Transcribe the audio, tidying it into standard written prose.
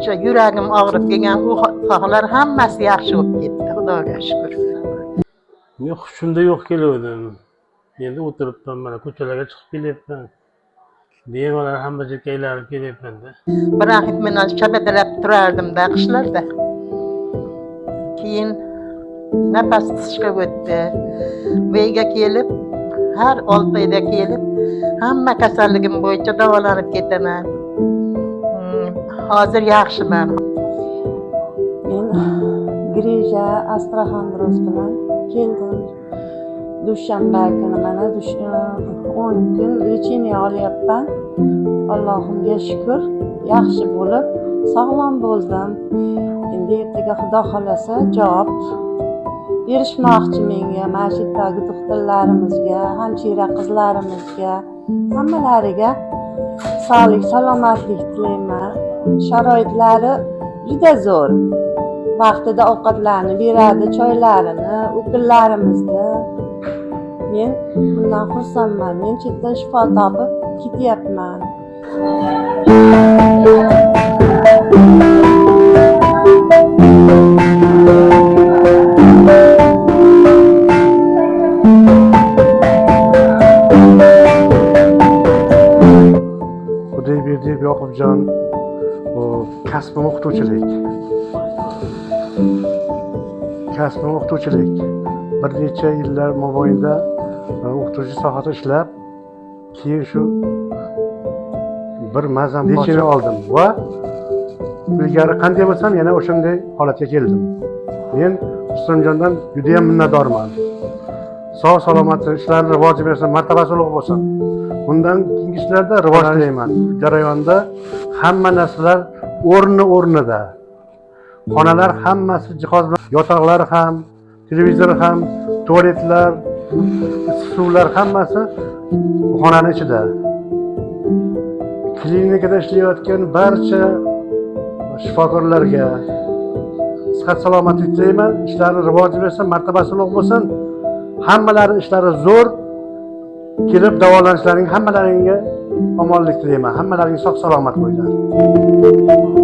O'sha yuragim og'rib kelgan, u sohalar hammasi yaxshi bo'lib ketdi, Xudoga shukur. Men hushimda yo'q keluvdim. Endi o'tiribman, mana ko'chalarga chiqib kelyapman. Bemalol hamma yerga aylanib kelyapman-da. Bronxit bilan shabadalab turardim-da qishlarda. Keyin nafas qisishga o'tdi. Bu yerga kelib, har 6 oyda kelib, hamma kasalligim bo'yicha davolanib ketaman. Hozir yaxshiman. Men грыжа, остеохондроз bilan keldim. Dushanba kuni mana 10 kun лечение olyapman. Allohimga shukur, yaxshi bo'lib, sog'lom bo'ldim. Endi ertaga Xudo xohlasa javob berishmoqchi menga, mana shu yerdagi doktorlarimizga, hamshira qizlarimizga, hammalariga sog'lik, salomatlik tilayman. Sharoitlari juda zo'r. Vaqtida ovqatlarni beradi, choylarini, ukollarimizni. Men bundan xursandman. Men chetdan shifo topib ketyapman. Xudoyberdiyev Yoqubjon, bu kasbim o'qituvchilik. Kasbim o'qituvchilik. Bir necha yillar mobaynida o'qituvchi sohasida ishlab, keyin shu bir mazam lechение oldim va ilgari qanday bo'lsam, yana o'shanday holatga keldim. Men Rustamjondan judayam minnatdorman. Sog' salomat, ishlarini rivoji bersin, martabasi ulug' bo'lsin. Bundan keyingi ishlarda rivoj tilayman. Jarayonda hamma narsalar o'rni o'rnida. Xonalar hammasi jihoz bilan, yotoqlar ham, televizor ham, tualetlar, suvlar hammasi xonani ichida. Klinikada ishlayotgan barcha shifokorlarga sihat salomatlik tilayman, ishlari rivoji bersin, martabasi ulug' bo'lsin. Hammalari ishlari zo'r. Kelib davolanishlaring hammalaringga omonlik tilayman. Hammalaring sog' salomat bo'linglar.